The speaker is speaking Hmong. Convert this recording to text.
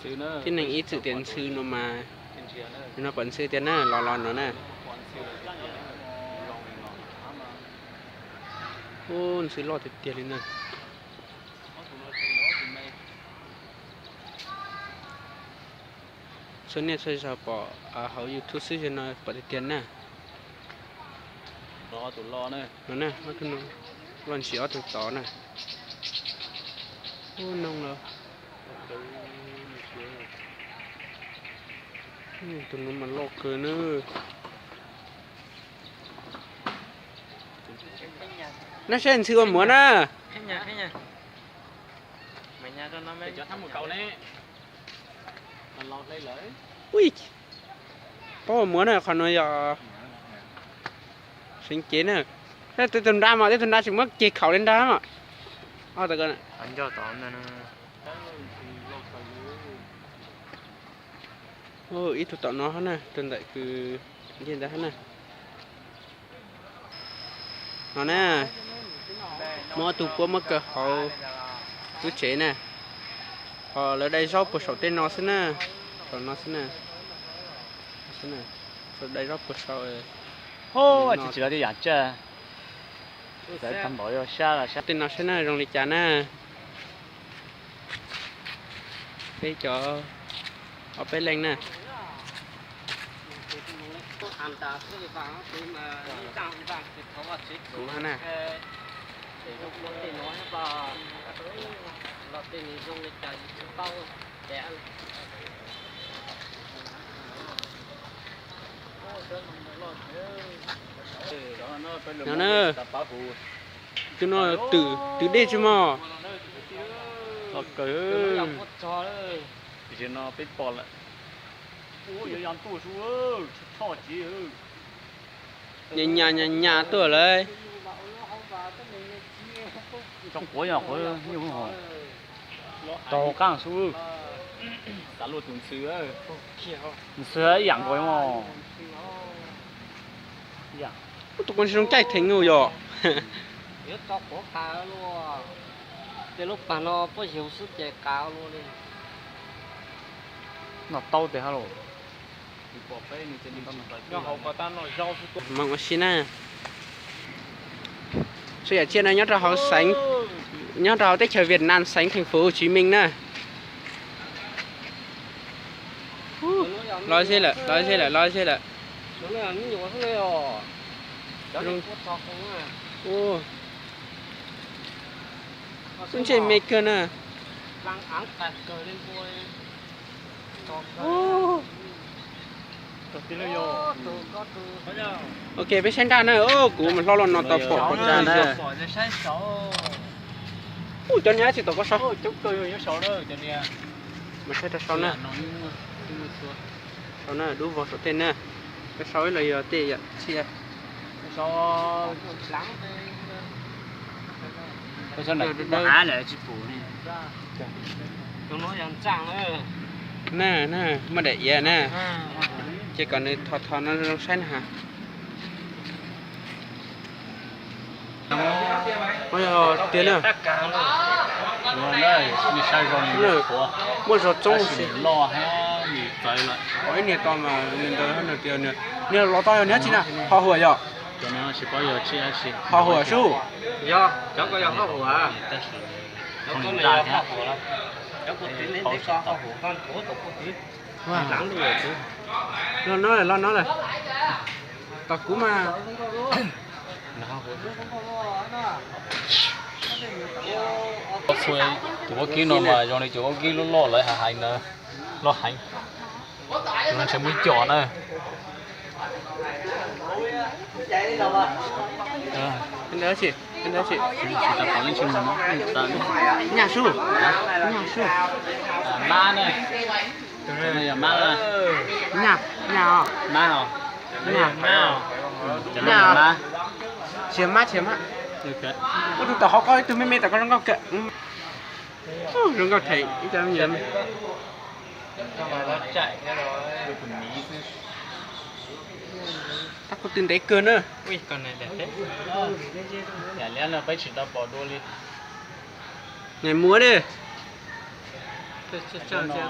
Tib neeg ib txwm tias ntxhw no mas, no pom ntxhw tiag na, los los no na. Ub, ntxhw loj tiag tiag li na. Txhua niaj txhua zaus pom hauv YouTube xwb, zaum no pom tiag tiag na. No na, ob tug no loj ntsis ob tug tod na. Ub, noog los. Tus no mas loj kawg na. Nab saib ntxhw ua muav na. Ui, paub ua muav na, qhov no yog seev cev na. Tej tug nra mas tej tug nra tsis muab ceg khaum li nra mas. Ib tug tom no hab na, rau ntawm kws nce ntawd hab na. No na, muab ob tug puab muab kaw hauv lub tsev na. Ho lawv dai zaub puag saum tej no xwb na, saum no xwb na. Dai zaub puag saum. Tsis tsis los tej yam tsaj. Tej no saib na zoo li cas na. Peb cov ob peb leej na. Kuv na. No na, tus no twm, twm dej tsis mog. Los kawg. Tam sim no peb pom lawm. Nyas nyas nyas nyas tuaj lawm. Tso quav yog quav nyuj hov. Tau qaab xwb. Ntxhw ib yam nkaus mog. Ub, tus ko zoo caij theev yog. Tej lub pag no puab yug xwb ces qav ua luaj li. Noj taub tes hab los. Moog ua si na. Txhua yam tsiaj no nyob rau hauv xeev, nyob rau hauv teb chaws Việt Nam, xeev thành phố Hồ Chí Minh na. Lov zeb lawm, lov zeb lawm, lov zeb lawm. Lub ntsej me kawg na. Ok, peb saib nraj na. Kuv mas hlob los no tau pom pom tag na. Ub, cov niag dab tsi tom koj saud? Mas saib rau saud na. Saud na, dub vog saum tej na. Koj saud ib los yog tej yam txhia. Na, na, muaj daim iav na. Ces kom nws tho tho no zoo saib na has. Tiag na. Muaj zog txoob si. Ib niag to mas nws ntawd nws tias nws los tau yog niag dab tsi na, ho huam yog? Ho huam sub. Los no lawm, los no lawm. Tos kuv mas. Txhua tus vaub kib no mas zoo li cov vaub kib loj loj lawv hais na, loj heev. Tus no ntshe muaj ib co na. Nyaj sub, nyaj sub. Nyaj, nyaj os. Nyaj, nyaj. Tsis yog mab, tsis yog mab. Ua tus tom hauv ko ib tug me me tom ko zoo nkauj kawg. Zoo nkauj theem ib co me nyuam. Tab kuv tw ntev kawg na. Nais muab ne. Tseem tas,